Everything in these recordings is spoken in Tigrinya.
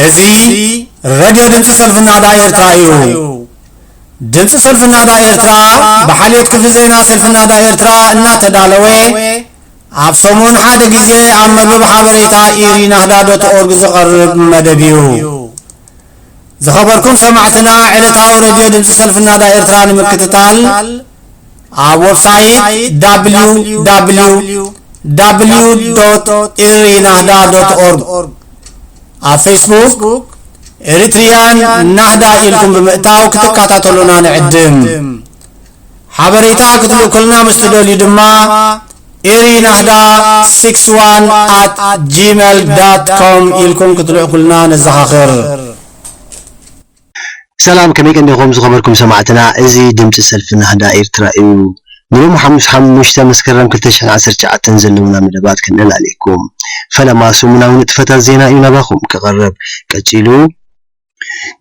እዚ ሬድዮ ድምፂ ሰልፊ ናህዳ ኤርትራ እዩ። ድምፂ ሰልፊ ናህዳ ኤርትራ ብሓልዮት ክፍሊ ዜና ሰልፊ ናህዳ ኤርትራ እናተዳለወ ኣብ ሰሙን ሓደ ግዜ ኣብ መርበብ ሓበሬታ ኢሪ ናህዳ ዶት ኦርግ ዝቐርብ መደብ እዩ። ዝኸበርኩም ሰማዕትና፣ ዕለታዊ ሬድዮ ድምፂ ሰልፊ ናህዳ ኤርትራ ንምክትታል ኣብ ወብሳይት www ኢሪ ናህዳ ዶት ኦርግ፣ ኣብ ፌስቡክ ኤሪትሪያን ናህዳ ኢልኩም ብምእታው ክትከታተሉና ንዕድም። ሓበሬታ ክትልእኩልና ምስ ትደልዩ ድማ ኤሪ ናህዳ six one at gmail dot com ኢልኩም ክትልእኩልና ነዘኻኽር። ሰላም፣ ከመይ ቀኒኹም ዝኸበርኩም ሰማዕትና? እዚ ድምፂ ሰልፊ ናህዳ ኤርትራ እዩ። ንሎሚ ሓሙስ ሓሙሽተ መስከረም ክልተ ሽሕን ዓሰርተ ትሽዓተን ዘለውና መደባት ክነላልየኩም። ፈለማ ሰሙናዊ ንጥፈታት ዜና እዩ ናባኹም ክቐርብ። ቀጺሉ፣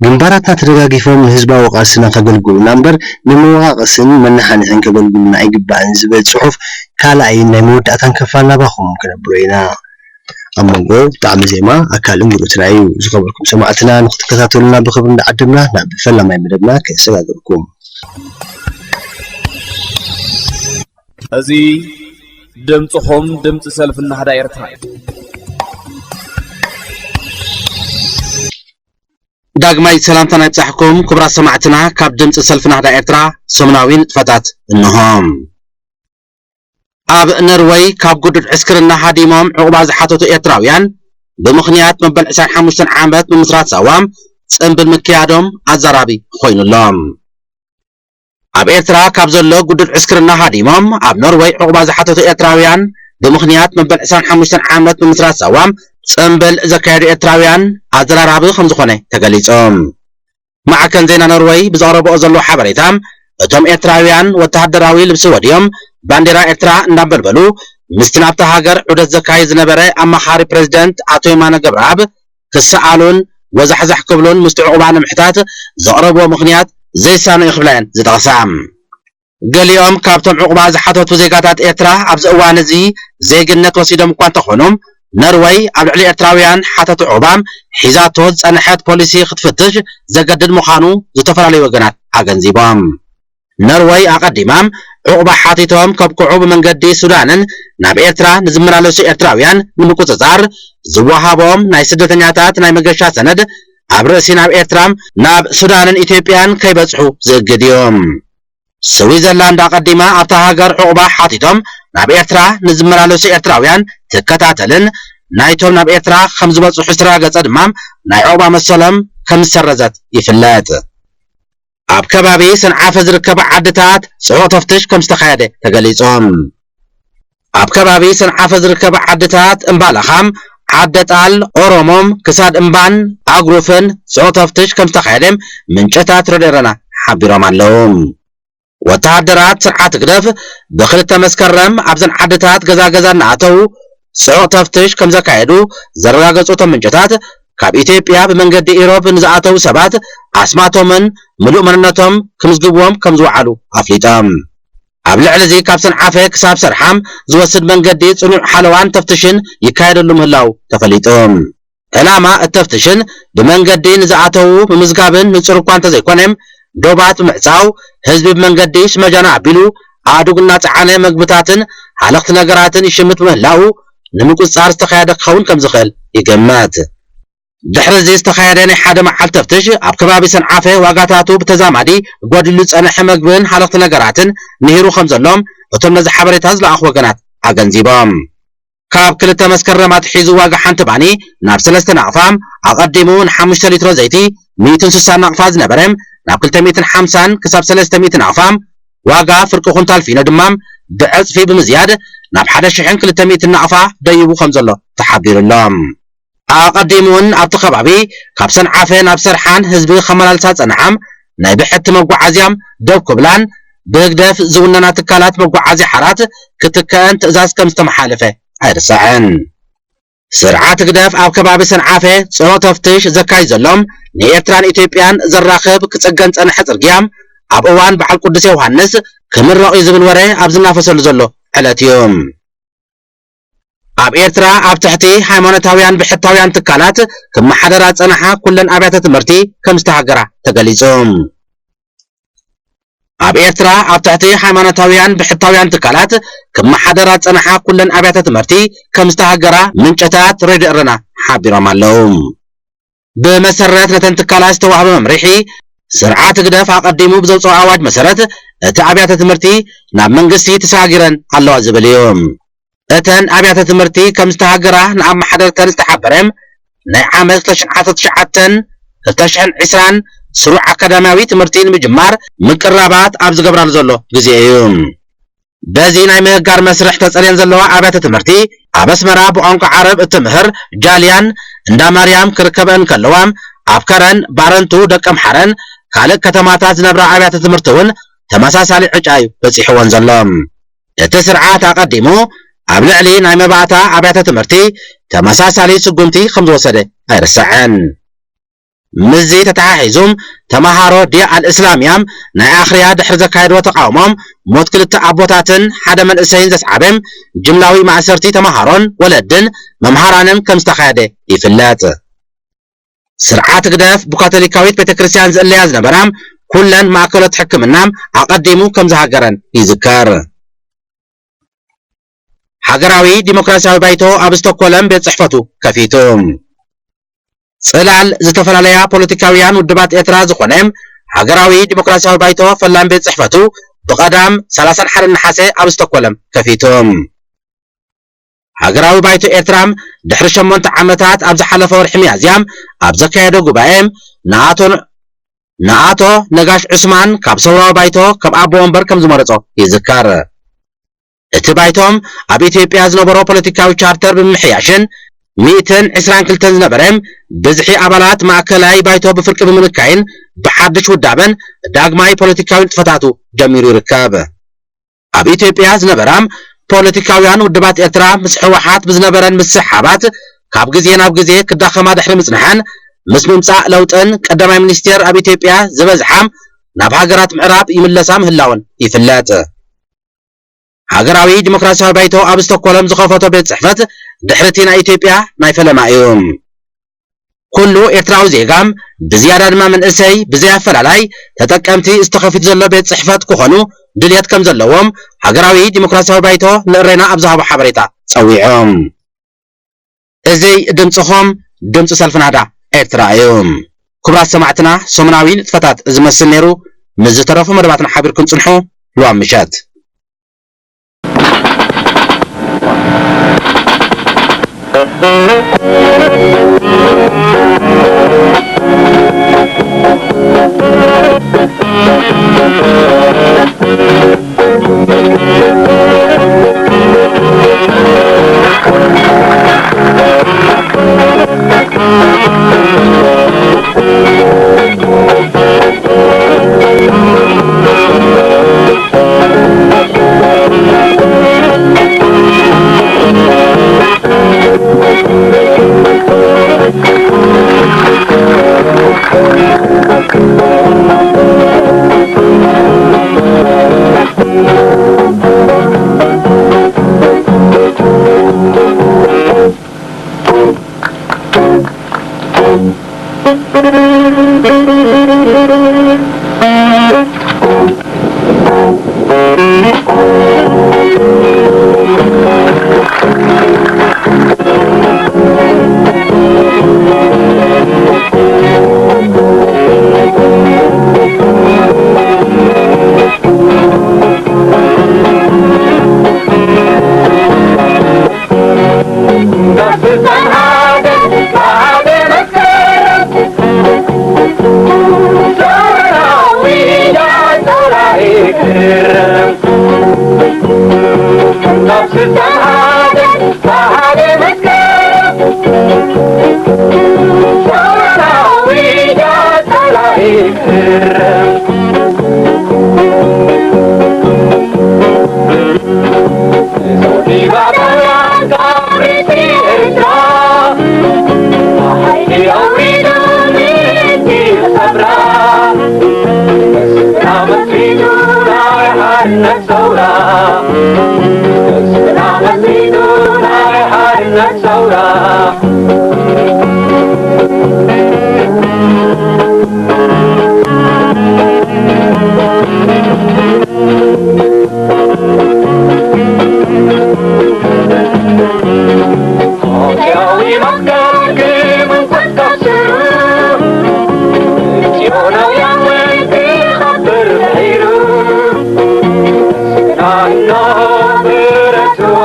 ግንባራትና ተደጋጊፎም ንህዝባዊ ቃልስና ከገልግሉና እምበር፣ ንመወቓቕስን መነሓንሕን ከገልግሉና ኣይግባእን ዝብል ጽሑፍ ካልኣይን ናይ መወዳእታን ክፋል ናባኹም ክነብሮ ኢና። ኣብ መንጎ ጣዕሚ ዜማ ኣካል እንግዶትና እዩ። ዝኸበርኩም ሰማዕትና፣ ንክትከታተሉና ብኽብሪ እንዳዓደምና ናብ ፈላማይ መደብና ከሰጋግርኩም። እዚ ድምፅኹም ድምፂ ሰልፊ ናህዳ ኤርትራ እዩ። ዳግማይ ሰላምታና ይብጻሕኩም ክቡራት ሰማዕትና፣ ካብ ድምፂ ሰልፊ ናህዳ ኤርትራ ሰሙናዊ ንጥፈታት እንሆ። ኣብ ነርወይ ካብ ግዱድ ዕስክርና ሃዲሞም ዕቑባ ዝሓተቱ ኤርትራውያን ብምኽንያት መበል ዕስራን ሓሙሽተን ዓመት ምምስራት ሳዋ ጽምብል ምክያዶም ኣዛራቢ ኮይኑሎም። ኣብ ኤርትራ ካብ ዘሎ ግዱድ ዕስክርና ሃዲሞም ኣብ ኖርወይ ዕቑባ ዝሓተቱ ኤርትራውያን ብምኽንያት መበል ዕስራን ሓሙሽተን ዓመት ምምስራት ሳዋ ጽምብል ዘካየዱ ኤርትራውያን ኣዘራራቢ ከም ዝኾነ ተገሊጹ። ማዕከን ዜና ኖርወይ ብዘቕረብኦ ዘሎ ሓበሬታ፣ እቶም ኤርትራውያን ወተሃደራዊ ልብሲ ወዲዮም ባንዴራ ኤርትራ እንዳንበልበሉ ምስቲ ናብታ ሃገር ዑደት ዘካይድ ዝነበረ ኣማኻሪ ፕሬዝደንት ኣቶ የማነ ገብረኣብ ክሰኣሉን ወዛሕዛሕ ክብሉን ምስቲ ዕቑባ ንምሕታት ዘቕረብዎ ምኽንያት ዘይሳነ እዩ ክብላ እየን ዝጠቕሳ። ገሊኦም ካብቶም ዕቑባ ዝሓተቱ ዜጋታት ኤርትራ ኣብዚ እዋን እዚ ዜግነት ወሲዶም እኳ እንተኾኑ፣ ኖርወይ ኣብ ልዕሊ ኤርትራውያን ሓተቲ ዕቑባ ሒዛቶ ዝጸንሐት ፖሊሲ ክትፍትሽ ዘገድድ ምዃኑ ዝተፈላለዩ ወገናት ኣገንዚቦም። ኖርወይ ኣቐዲማ ዕቑባ ሓቲቶም ከብቅዑ ብመንገዲ ሱዳንን ናብ ኤርትራ ንዝመላለሱ ኤርትራውያን ንምቁጽጻር ዝወሃቦም ናይ ስደተኛታት ናይ መገሻ ሰነድ ኣብ ርእሲ ናብ ኤርትራ፣ ናብ ሱዳንን ኢትዮጵያን ከይበጽሑ ዝእግድ እዩ። ስዊዘርላንድ ኣቐዲማ ኣብታ ሃገር ዕቑባ ሓቲቶም ናብ ኤርትራ ንዝመላለሱ ኤርትራውያን ትከታተልን ናይቶም ናብ ኤርትራ ከም ዝበጽሑ ዝተረጋገጸ ድማ ናይ ዕቑባ መሰሎም ከም ዝሰረዘት ይፍለጥ። ኣብ ከባቢ ሰንዓፈ ዝርከባ ዓድታት ጽዑቕ ተፍትሽ ከም ዝተኻየደ ተገሊጹ። ኣብ ከባቢ ሰንዓፈ ዝርከባ ዓድታት እምባላኻም፣ ዓደጣል፣ ኦሮሞም፣ ክሳድ እምባን ኣግሩፍን ጽዑቕ ተፍትሽ ከም ዝተኻየደ ምንጭታት ሬድዮ ኤረና ሓቢሮም ኣለዉ። ወተሃደራት ስርዓት ህግደፍ ብክልተ መስከረም ኣብዘን ዓድታት ገዛ ገዛ እናኣተዉ ጽዑቕ ተፍትሽ ከም ዘካየዱ ዘረጋገጹ እቶም ምንጭታት፣ ካብ ኢትዮጵያ ብመንገዲ ኢሮብ ንዝኣተዉ ሰባት ኣስማቶምን ምሉእ መንነቶም ክምዝግብዎም ከም ዝወዓሉ ኣፍሊጦም። ኣብ ልዕሊ እዚ ካብ ሰንዓፈ ክሳብ ሰርሓም ዝወስድ መንገዲ ጽኑዕ ሓለዋን ተፍትሽን ይካየደሉ ምህላው ተፈሊጡ። ዕላማ እቲ ተፍትሽን ብመንገዲ ንዝኣተዉ ምምዝጋብን ንጹር እኳ እንተዘይኮነ፣ ዶባት ብምዕጻው ህዝቢ ብመንገዲ ሽመጃና ኣቢሉ ኣእዱግ እናጸዓነ መግብታትን ሃለኽቲ ነገራትን ይሽምት ብምህላዉ ንምቁጽጻር ዝተኻየደ ክኸውን ከም ዝኽእል ይግመት። ድሕሪ እዚ ዝተኻየደ ናይ ሓደ መዓልቲ ተፍትሽ ኣብ ከባቢ ሰንዓፈ ዋጋታቱ ብተዛማዲ ጎዲሉ ዝጸንሐ መግብን ሃለኽቲ ነገራትን ንሂሩ ከም ዘሎ እቶም ነዚ ሓበሬታ ዝለኣኹ ወገናት ኣገንዚቦም። ካብ ክልተ መስከረም ኣትሒዙ ዋጋ ሓንቲ ባኒ ናብ ሰለስተ ናቕፋ፣ ኣቐዲሙ ንሓሙሽተ ሊትሮ ዘይቲ ሚእትን ስሳን ናቕፋ ዝነበረ ናብ ክልተ ሚእትን ሓምሳን ክሳብ ሰለስተ ሚእቲ ናቕፋ፣ ዋጋ ፍርቂ ኩንታል ፊኖ ድማ ብዕጽፊ ብምዝያድ ናብ ሓደ ሽሕን ክልተ ሚእትን ናቕፋ ደይቡ ከም ዘሎ ተሓቢሩ ኣሎ። ኣቐዲሙ እውን ኣብቲ ከባቢ ካብ ሰንዓፈ ናብ ሰርሓን ህዝቢ ከመላልሳ ዝጸንሓ ናይ ብሕቲ መጓዓዝያ ደው ክብላን ብህግደፍ ዝውነና ትካላት መጓዓዝያ ሓራት ክትከአን ትእዛዝ ከም ዝተመሓለፈ ኣይርሳዕን። ስርዓት ህግደፍ ኣብ ከባቢ ሰንዓፈ ጽዑቕ ተፍትሽ ዘካይድ ዘሎ ንኤርትራን ኢትዮጵያን ዘራኽብ ክጽገን ጸንሐ ጽርግያ ኣብ እዋን በዓል ቅዱስ ዮሃንስ ክምረቕ እዩ ዝብል ወረ ኣብ ዝናፈሰሉ ዘሎ ዕለት እዩ። ኣብ ኤርትራ ኣብ ትሕቲ ሃይማኖታውያን ብሕታውያን ትካላት ክመሓደራ ዝጸንሓ ኩለን ኣብያተ ትምህርቲ ከም ዝተሃገራ ተገሊጹ። ኣብ ኤርትራ ኣብ ትሕቲ ሃይማኖታውያን ብሕታውያን ትካላት ክመሓደራ ዝጸንሓ ኩለን ኣብያተ ትምህርቲ ከም ዝተሃገራ ምንጭታት ሬድዮ ኤረና ሓቢሮም ኣለዉ። ብመሰረት ነተን ትካላት ዝተዋህበ መምርሒ፣ ስርዓት ህግደፍ ኣቐዲሙ ብዘውፅኦ ኣዋጅ መሰረት እቲ ኣብያተ ትምህርቲ ናብ መንግስቲ ተሰጋጊረን ኣለዋ ዝብል እዩ። እተን ኣብያተ ትምህርቲ ከም ዝተሃገራ ንኣመሓደርተን ዝተሓበረ ናይ ዓመት ክልተ ሽሕን ዓሰርተ ትሽዓተን ክልተ ሽሕን ዕስራን ስሩዕ ኣካዳሚያዊ ትምህርቲ ንምጅማር ምቅራባት ኣብ ዝገብራሉ ዘሎ ግዜ እዩ። በዚ ናይ ምህጋር መስርሕ ተጸርየን ዘለዋ ኣብያተ ትምህርቲ፣ ኣብ ኣስመራ ብቋንቋ ዓረብ እትምህር ጃልያን እንዳ ማርያም ክርከበን ከለዋ፣ ኣብ ከረን፣ ባረንቱ፣ ደቀምሓረን ካልእ ከተማታት ዝነብራ ኣብያተ ትምህርቲ እውን ተመሳሳሊ ዕጫ እዩ በጺሕወን ዘሎ። እቲ ስርዓት ኣቐዲሙ ኣብ ልዕሊ ናይ መባእታ ኣብያተ ትምህርቲ ተመሳሳሊ ስጉምቲ ከም ዝወሰደ ኣይርሳዕን። ምስዚ ተተሓሒዙ፣ ተመሃሮ ዲያ ኣልእስላምያ ናይ ኣኽርያ ድሕሪ ዘካየድዎ ተቓውሞ፣ ሞት ክልተ ኣቦታትን ሓደ መንእሰይን ዘስዓበ ጅምላዊ ማእሰርቲ ተመሃሮን ወለድን መምሃራንን ከም ዝተኻየደ ይፍለጥ። ስርዓት ህግደፍ ብካቶሊካዊት ቤተ ክርስቲያን ዝእለያ ዝነበራ ኩለን ማእከሎት ሕክምና ኣቐዲሙ ከም ዝሃገረን ይዝከር። ሃገራዊ ዲሞክራሲያዊ ባይቶ ኣብ ስቶኮለም ቤት ጽሕፈቱ ከፊቱ። ጽላል ዝተፈላለያ ፖለቲካውያን ውድባት ኤርትራ ዝኾነ ሃገራዊ ዲሞክራሲያዊ ባይቶ ፈላም ቤት ጽሕፈቱ ብቐዳም ሰላሳን ሓደን ነሓሰ ኣብ ስቶኮለም ከፊቱ። ሃገራዊ ባይቶ ኤርትራ ድሕሪ ሸሞንተ ዓመታት ኣብ ዝሓለፈ ወርሒ ሚያዝያ ኣብ ዘካየዶ ጉባኤ ንኣቶ ንኣቶ ነጋሽ ዑስማን ካብ ሰውራዊ ባይቶ ከም ኣቦ ወንበር ከም ዝመረጾ ይዝከር። እቲ ባይቶ ኣብ ኢትዮጵያ ዝነበሮ ፖለቲካዊ ቻርተር ብምምሕያሽን ሚእትን ዕስራን ክልተን ዝነበረ ብዝሒ ኣባላት ማእከላይ ባይቶ ብፍርቂ ብምንካይን ብሓድሽ ውዳበን ዳግማይ ፖለቲካዊ ንጥፈታቱ ጀሚሩ ይርከብ። ኣብ ኢትዮጵያ ዝነበራ ፖለቲካውያን ውድባት ኤርትራ ምስ ህወሓት ብዝነበረን ምስሕሓባት ካብ ግዜ ናብ ግዜ ክዳኸማ ድሕሪ ምጽንሐን ምስ ምምጻእ ለውጥን ቀዳማይ ሚኒስቴር ኣብ ኢትዮጵያ ዝበዝሓ ናብ ሃገራት ምዕራብ ይምለሳ ምህላወን ይፍለጥ። ሃገራዊ ዲሞክራሲያዊ ባይቶ ኣብ ስቶኮሎም ዝኸፈቶ ቤት ጽሕፈት ድሕሪ እቲ ናይ ኢትዮጵያ ናይ ፈለማ እዩ። ኩሉ ኤርትራዊ ዜጋ ብዝያዳ ድማ መንእሰይ ብዘይ ኣፈላላይ ተጠቀምቲ ዝተኸፊቱ ዘሎ ቤት ጽሕፈት ክኾኑ ድልየት ከም ዘለዎም ሃገራዊ ዲሞክራሲያዊ ባይቶ ንእሬና ኣብ ዝሃቦ ሓበሬታ ጸዊዑ። እዚ ድምጽኹም ድምጺ ሰልፊ ናህዳ ኤርትራ እዩ። ክቡራት ሰማዕትና፣ ሰሙናዊ ንጥፈታት ዝመስል ነይሩ። ምስ ዝተረፉ መደባትና ሓቢርኩም ጽንሑ። ልዋም ምሸት።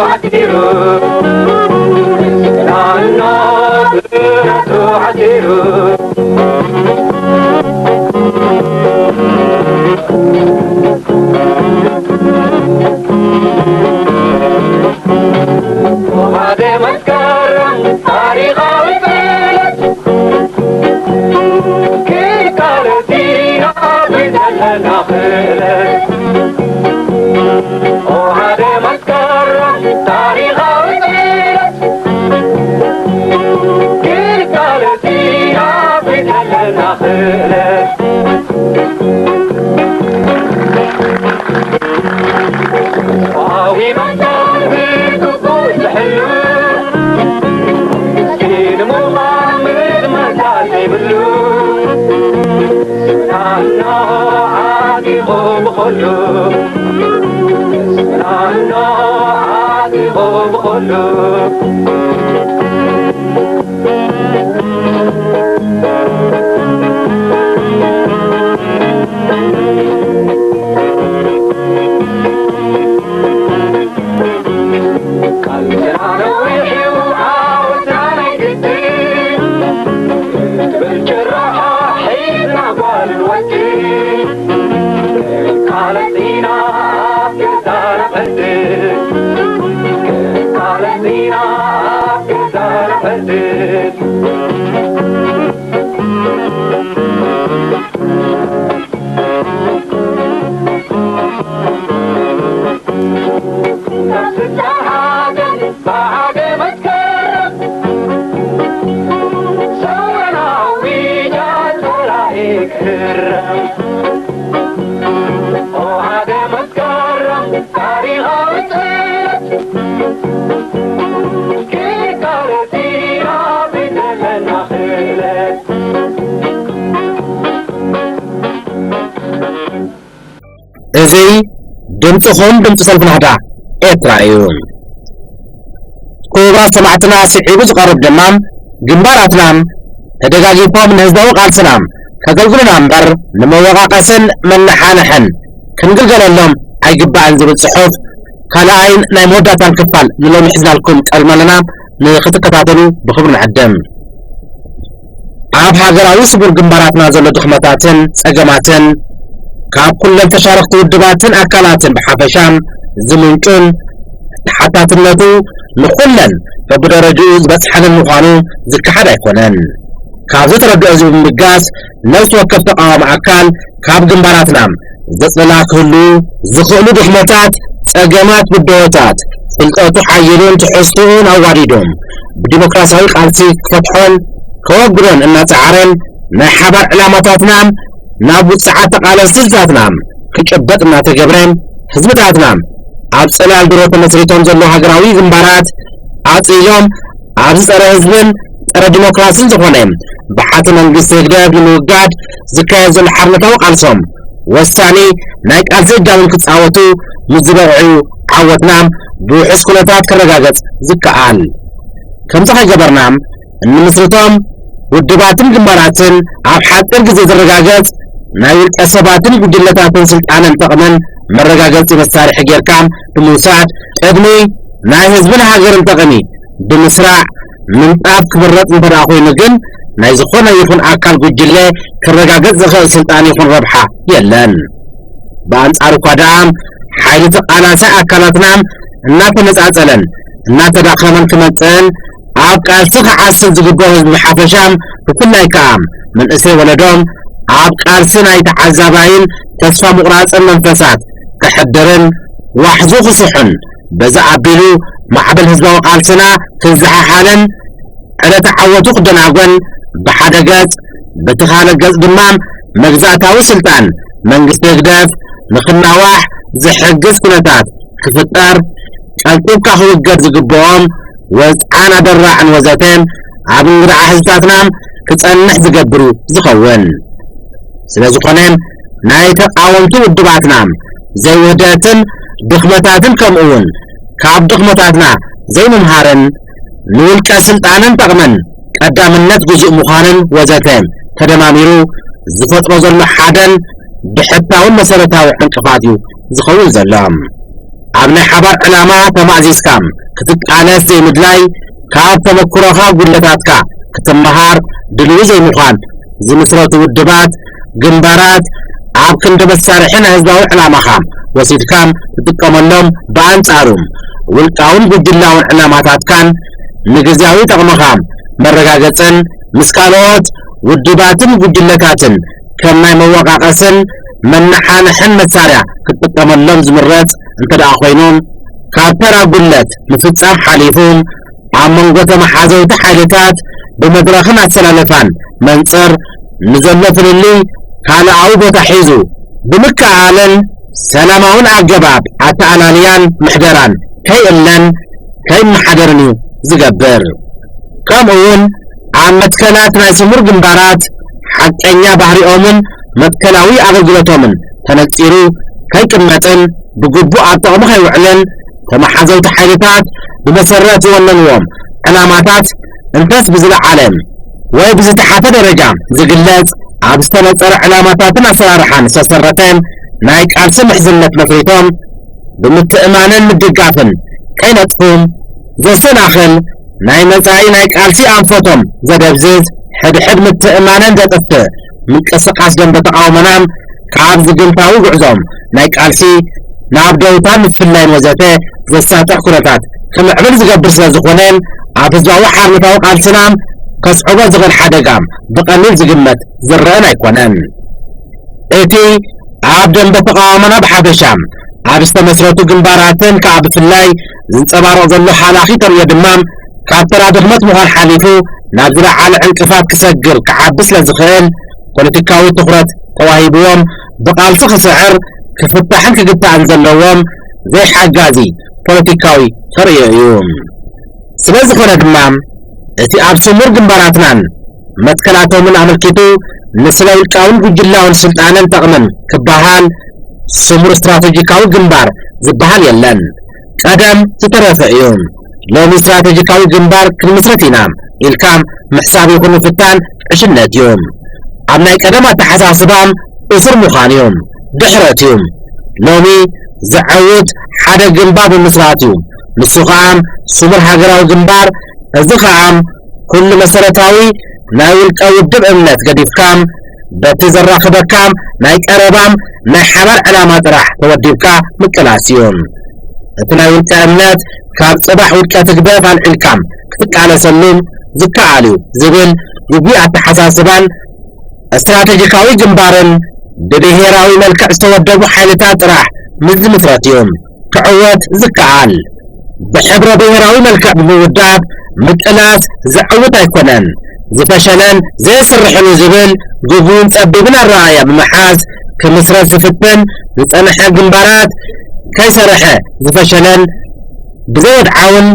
ዓሲሩ፣ ናኖ ብራቱ ዓሲሩ። ወሓደ መስከረም ታሪኻዊ ዕለት፣ ክቃለስ ኢና ብዘለና ክእለት። ወሓደ መስከረም ታሪኻዊ ዕለት፣ ክቃለስ ኢና ብዘለና ክእለት። ሰብኣዊ መሰል ብግቡእ ዝሕሉ፣ ንምዃን ምድመታ ዘይብሉ፣ ስምና እነሆ ዓጢቑ ብኹሉ፣ ስምና እነሆ ዓጢቑ ብኹሉ። ቃልስና ነዊሕ እዩ ዓወትና ናይ ግድን፣ ክትብል ጭርሖ ሒዝና ጓልን ወድን። ክንቃለስ ኢና ኣብ ገዛና ዕድል፣ ክንቃለስ ኢና ኣብ ገዛና ዕድል። እዚ ድምፅኹም፣ ድምፂ ሰልፊ ናህዳ ኤርትራ እዩ። ክቡራት ሰማዕትና፣ ስዒቡ ዝቐርብ ድማ ግንባራትና ተደጋጊፎም ንህዝባዊ ቃልስና ከገልግሉና እምበር፣ ንመወቓቐስን መነሓንሕን ክንግልገለሎም ኣይግባእን ዝብል ጽሑፍ ካልኣይን ናይ መወዳእታን ክፋል ንሎሚ ሒዝናልኩም ቀሪብና ኣለና። ንኽትከታተሉ ብኽብሪ ንዕድም። ኣብ ሃገራዊ ስጉር ግንባራትና ዘሎ ድኽመታትን ጸገማትን፣ ካብ ኩለን ተሻረኽቲ ውድባትን ኣካላትን ብሓፈሻ ዝምንጩን፣ ተሓታትነቱ ንኹለን በብደረጅኡ ዝበጽሐንን ምዃኑ ዝከሓድ ኣይኮነን። ካብዚ ተረድኦ እዚ ብምብጋስ፣ ነፍሲ ወከፍ ተቓዋሚ ኣካል ካብ ግንባራትና ዘጽለላ ክህሉ ዝኽእሉ ድኽመታት፣ ጸገማት፣ ብድሆታት፣ ፍልጠቱ ሓይሉን ትሕዝትኡን ኣዋዲዱ ብዲሞክራሲያዊ ቃልሲ ክፈትሖን ከወግዶን እናጸዓረ፣ ናይ ሓባር ዕላማታትና ናብ ውጽዓት ተቓለስቲ ህዝብታትና ክጭበጥ እናተገብረ፣ ህዝብታትና ኣብ ጽላል ድሮ ተመስሪቶም ዘለዉ ሃገራዊ ግንባራት ኣጽሊሎም፣ ኣብዚ ጸረ ህዝብን ጸረ ዲሞክራስን ዝኾነ ብሓቲ መንግስቲ ህግደፍ ንምውጋድ ዝካየድ ዘሎ ሓርነታዊ ቃልሶም ወሳኒ ናይ ቃልሲ እጃሞም ክጻወቱ ምስ ዝበቕዑ፣ ዓወትና ብውሑስ ኩነታት ክረጋገጽ ዝከኣል። ከምዚ ከይገበርና፣ እንምስርቶም ውድባትን ግንባራትን ኣብ ሓጺር ግዜ ዝረጋገጽ ናይ ውልቀ ሰባትን ጉጅለታትን ስልጣንን ጥቕምን መረጋገጺ መሳርሒ ጌርካ ብምውሳድ፣ ቅድሚ ናይ ህዝብን ሃገርን ጥቕሚ ብምስራዕ ምንጣፍ ክምረጽ እንተ ደኣ ኮይኑ ግን፣ ናይ ዝኾነ ይኹን ኣካል ጉጅለ ክረጋገጽ ዝኽእል ስልጣን ይኹን ረብሓ የለን። ብኣንጻሩ እኳ ደኣ፣ ሓይሊ ተቓላሳይ ኣካላትና እናተነጻጸለን እናተዳኸመን ክመጽእን፣ ኣብ ቃልሲ ክዓስል ዝግብኦ ህዝቢ ብሓፈሻ፣ ብፍላይ ከኣ መንእሰይ ወለዶ፣ ኣብ ቃልሲ ናይ ተዓዛባይን ተስፋ ምቑራጽን መንፈሳት ከሕድርን ዋሕዙ ክስሑን፣ በዚ ኣቢሉ ማዕበል ህዝባዊ ቃልስና ክዘሓሓልን ዕለተ ዓወቱ ክደናጎን፣ ብሓደ ገጽ፣ በቲ ካልእ ገጽ ድማ መግዛእታዊ ስልጣን መንግስቲ ህግደፍ ንኽናዋሕ ዝሕግዝ ኩነታት ክፍጠር፣ ቀልጢፍካ ክውገድ ዝግብኦም ወጽዓን ኣደራዕን ወዘተ ኣብ እንግድዓ ህዝብታትና ክጸንሕ ዝገብር እዩ ዝኸውን። ስለ ዝኾነ፣ ናይ ተቓወምቲ ውድባትና ዘይውህደትን ድኽመታትን፣ ከምኡውን ካብ ድኽመታትና ዘይምምሃርን፣ ንውልቀ ስልጣንን ጥቕምን ቀዳምነት ግዙእ ምዃንን ወዘተ ተደማሚሩ ዝፈጥሮ ዘሎ ሓደን ብሕታውን መሰረታዊ ዕንቅፋት እዩ ዝኸውን ዘሎ። ኣብ ናይ ሓባር ዕላማ ተማእዚዝካ ክትቃለስ ዘይምድላይ፣ ካብ ተመክሮኻ ጉድለታትካ ክትመሃር ድልዊ ዘይምዃን፣ ዝምስረቱ ውድባት፣ ግንባራት ኣብ ክንዲ መሳርሒ ናይ ህዝባዊ ዕላማኻ ወሲድካ ትጥቀመሎም፣ ብኣንጻሩ ውልቃውን ጉጅላውን ዕላማታትካን ንግዝያዊ ጥቕምኻ መረጋገጽን ምስ ካልኦት ውድባትን ጉጅለታትን ከም ናይ መወቃቐስን መነሓንሕን መሳርያ ክትጥቀመሎም ዝምረጽ እንተ ደኣ ኮይኑ፣ ካብ ተራ ጉድለት ምፍጻም ሓሊፉ ኣብ መንጎ ተመሓዘውቲ ሓይልታት ብመድረኽን ኣሰላለፋን መንጽር ንዘሎ ፍልልይ ካልኣዊ ቦታ ሒዙ ብምክእኣልን ሰላማውን ኣገባብ ኣተኣላልያን ምሕደራን ከይእለን ከይመሓደርን እዩ ዝገብር። ከምኡ እውን ኣብ መትከላት ናይ ስሙር ግንባራት ሓቀኛ ባህሪኦምን መትከላዊ ኣገልግሎቶምን ተነጺሩ ከይቅመጥን ብግቡእ ኣብ ጥቕሚ ከይውዕልን ተመሓዘውቲ ሓይልታት ብመሰረት ዝወነንዎም ዕላማታት እንተስ ብዝለዓለ ወይ ብዝተሓተ ደረጃ ዝግለጽ ኣብ ዝተነጸረ ዕላማታትን ኣሰራርሓን ዝተሰረተ ናይ ቃልሲ ምሕዝነት መስሪቶም ብምትእማንን ምድጋፍን ከይነጥፉ ዘሰናኽል ናይ መጻኢ ናይ ቃልሲ ኣንፈቶም ዘደብዝዝ ሕድሕድ ምትእማንን ዘጥፍእ ምንቅስቃስ ደንበ ተቃውሞና ካብ ዝግንታዊ ጉዕዞም ናይ ቃልሲ ናብ ደውታ ምፍላይን ወዘተ ዘሳጥሕ ኩነታት ክምዕብል ዝገብር ስለ ዝኾነ ኣብ ህዝባዊ ሓርነታዊ ቃልስና ከስዕቦ ዝኽእል ሓደጋ ብቐሊል ዝግመት ዝረአን ኣይኮነን። እቲ ኣብ ደንበ ተቃውሞና ብሓፈሻ ኣብ ዝተመስረቱ ግንባራትን ከዓ ብፍላይ ዝንጸባረቕ ዘሎ ሓላኺ ተርእዮ ድማ ካብ ተራ ድኽመት ምዃን ሓሊፉ ናብ ዝለዓለ ዕንቅፋት ክሰግር ክዓቢ ስለ ዝኽእል ፖለቲካዊ ትኹረት ተዋሂብዎም ብቃልሲ ክስዕር ክፍታሕን ክግታእን ዘለዎም ዘይሓጋዚ ፖለቲካዊ ተርእዮ እዩ። ስለ ዝኾነ ድማ እቲ ኣብ ስሙር ግንባራትናን መትከላቶምን ኣመልኪቱ ንስለ ውልቃውን ጉጅላውን ስልጣንን ጠቕምን ክበሃል ስሙር ስትራቴጂካዊ ግንባር ዝበሃል የለን። ቀደም ዝተረፈ እዩ። ሎሚ ስትራቴጂካዊ ግንባር ክንምስርት ኢና ኢልካ ምሕሳብ ይኹን ምፍታን ዕሽነት እዩ። ኣብ ናይ ቀደም ኣተሓሳስባ እሱር ምዃን እዩ፣ ድሕረት እዩ። ሎሚ ዘዐውት ሓደ ግንባር ብምስራት እዩ። ንሱ ኸዓ ስሙር ሃገራዊ ግንባር። እዚ ኸዓ ኩሉ መሰረታዊ ናይ ውልቀ ውድብ እምነት ገዲፍካ በቲ ዘራኽበካ ናይ ቀረባም ናይ ሓባር ዕላማ ጥራሕ ተወዲብካ ምቅላስ እዩ። እቲ ናይ ውልቀ እምነት ካብ ጽባሕ ውድቀት ህግደፍ ኣልዒልካ ክትቃለሰሉ ዝከኣል እዩ ዝብል ግጉይ ኣተሓሳስባን ስትራቴጂካዊ ግንባርን ብብሄራዊ መልክዕ ዝተወደቡ ሓይልታት ጥራሕ ምስ ዝምስረት እዩ ክዕወት ዝከኣል። ብሕብረ ብሄራዊ መልክዕ ብምውዳብ ምቅላስ ዘዕውት ኣይኮነን፣ ዝፈሸለን ዘየስርሕን እዩ ዝብል ግጉይን ጸቢብን ኣረኣእያ ብምሓዝ ክምስረት ዝፍትን ዝጸንሐ ግንባራት ከይሰርሐ ዝፈሸለን ብዘይወድዓውን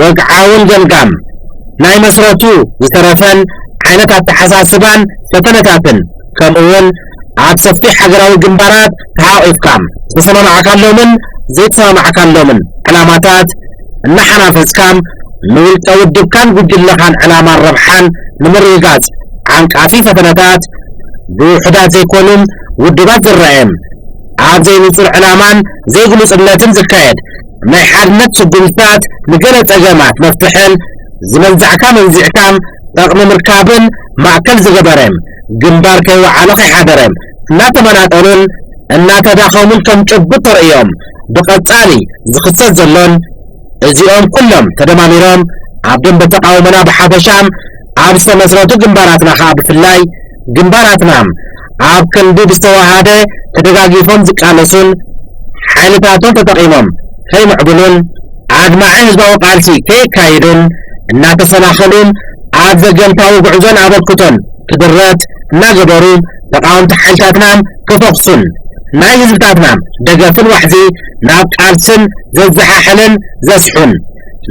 ወግዓውን ገምጋም ናይ መስረቱ ዝተረፈን ዓይነት ኣተሓሳስባን ፈተነታትን ከምኡ እውን ኣብ ሰፊሕ ሃገራዊ ግንባራት ተሓቒፍካ ዝተሰማማዕካሎምን ዘይተሰማማዕካሎምን ዕላማታት እናሓናፈጽካ ንውልቀ ውድብካን ጉጅለኻን ዕላማን ረብሓን ንምርግጋጽ ዓንቃፊ ፈተነታት ብውሑዳት ዘይኮኑ ውድባት ዝረኣየ ኣብ ዘይንጹር ዕላማን ዘይግሉጽነትን ዝካየድ ናይ ሓድነት ስጉምትታት ንገለ ጸገማት መፍትሕን ዝመንዛዕካ መንዚዕካ ጠቕሚ ምርካብን ማእከል ዝገበረ ግንባር ከይወዓለ ከይሓደረ እናተመናጠሉን እናተዳኸሙን ከም ጭቡጥ ተርእዮም ብቐጻሊ ዝኽሰት ዘሎን እዚኦም ኩሎም ተደማሚሮም ኣብ ደንበ ተቃውሞና ብሓፈሻ ኣብ ዝተመስረቱ ግንባራትና ከኣ ብፍላይ ግንባራትና ኣብ ክንዲ ብዝተዋሃደ ተደጋጊፎም ዝቃለሱን ሓይልታቶም ተጠቒሞም ከይምዕብሉን ኣድማዒ ህዝባዊ ቃልሲ ከየካይዱን እናተሰናኸሉን ኣብ ዘገምታዊ ጉዕዞን ኣበርክቶን ክድረት እናገበሩ ተቃወምቲ ሓይልታትና ክፈኽሱን ናይ ህዝብታትና ደገፍን ዋሕዚ ናብ ቃልስን ዘዘሓሕልን ዘስሑን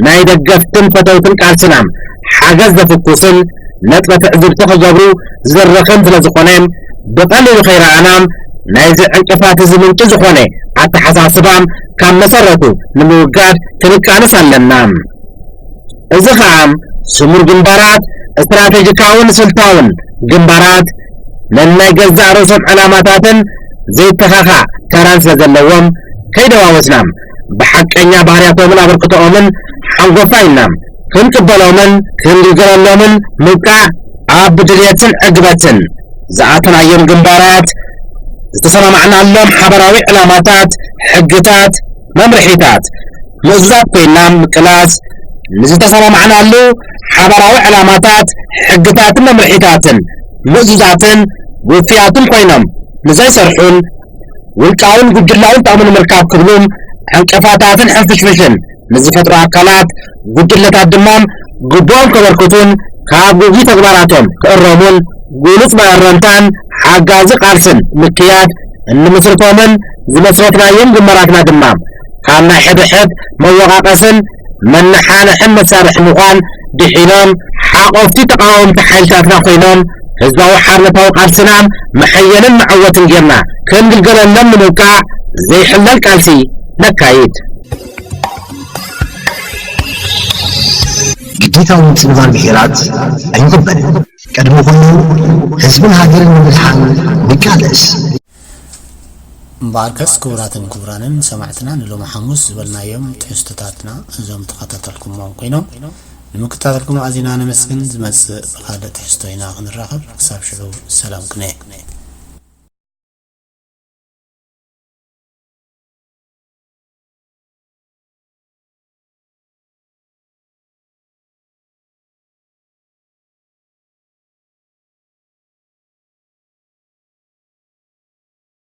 ናይ ደገፍትን ፈተውትን ቃልስና ሓገዝ ዘፍኩስን ነጥበ ትዕዝብቲ ክገብሩ ዝድርኽን ስለ ዝኾነ ብቐሊሉ ከይረኣና ናይዚ ዕንቅፋት እዚ ምንጪ ዝኾነ ኣተሓሳስባ ካብ መሰረቱ ንምውጋድ ክንቃለስ ኣለና። እዚ ኸኣ ስሙር ግንባራት ስትራቴጂካውን ስልታውን ግንባራት ነናይ ገዛእ ርእሶም ዕላማታትን ዘይተኻኻእ ተራን ስለ ዘለዎም ከይደዋወስና ብሓቀኛ ባህርያቶምን ኣበርክቶኦምን ሓንጎፋ ኢልና ክንቅበሎምን ክንግልገለሎምን ምብቃዕ ኣብ ድልየትን ዕግበትን ዝኣተናዮም ግንባራት ዝተሰማማዕናሎም ሓበራዊ ዕላማታት፣ ሕግታት፣ መምርሒታት ምእዙዛት ኮይና ምቅላስ፣ ንዝተሰማማዕናሉ ሓበራዊ ዕላማታት፣ ሕግታትን መምርሒታትን ምእዙዛትን ውፍያትን ኮይኖም ንዘይሰርሑን ውልቃውን ጉጅላውን ጥቕሚ ንምርካብ ክብሉ ዕንቅፋታትን ሕንፍሽፍሽን ንዝፈጥሩ ኣካላት፣ ጉጅለታት ድማ ግቡኦም ከበርክቱን ካብ ግጉይ ተግባራቶም ክእረሙን ግሉጽ መእረምታን ሓጋዚ ቃልስን ምክያድ እንምስርቶምን ዝመስረትናዮም ግንባራትና ድማ ካብ ናይ ሕድሕድ መወቃቀስን መነሓንሕን መሳርሒ ምዃን ድሒኖም ሓቆፍቲ ተቃወምቲ ሓይልታትና ኮይኖም ህዝባዊ ሓርነታዊ ቃልስና መሐየልን መዐወትን ጌርና ክንግልገለሎም ንምብቃዕ ዘይሕለል ቃልሲ ነካይድ። ግዴታዊ ምጽንባር ብሄራት ኣይንቕበልን። ቅድሚ ኩሉ ህዝብን ሃገርን ንምድሓን ንቃለስ። እምበኣርከስ ክቡራትን ክቡራንን ሰማዕትና ንሎሚ ሓሙስ ዝበልናዮም ትሕዝቶታትና እዞም ተኸታተልኩሞም ኮይኖም ንምክታተልኩም ኣዚና ነመስግን። ዝመጽእ ብኻልእ ትሕዝቶ ኢና ክንራኸብ። ክሳብ ሽዑ ሰላም ቅነ።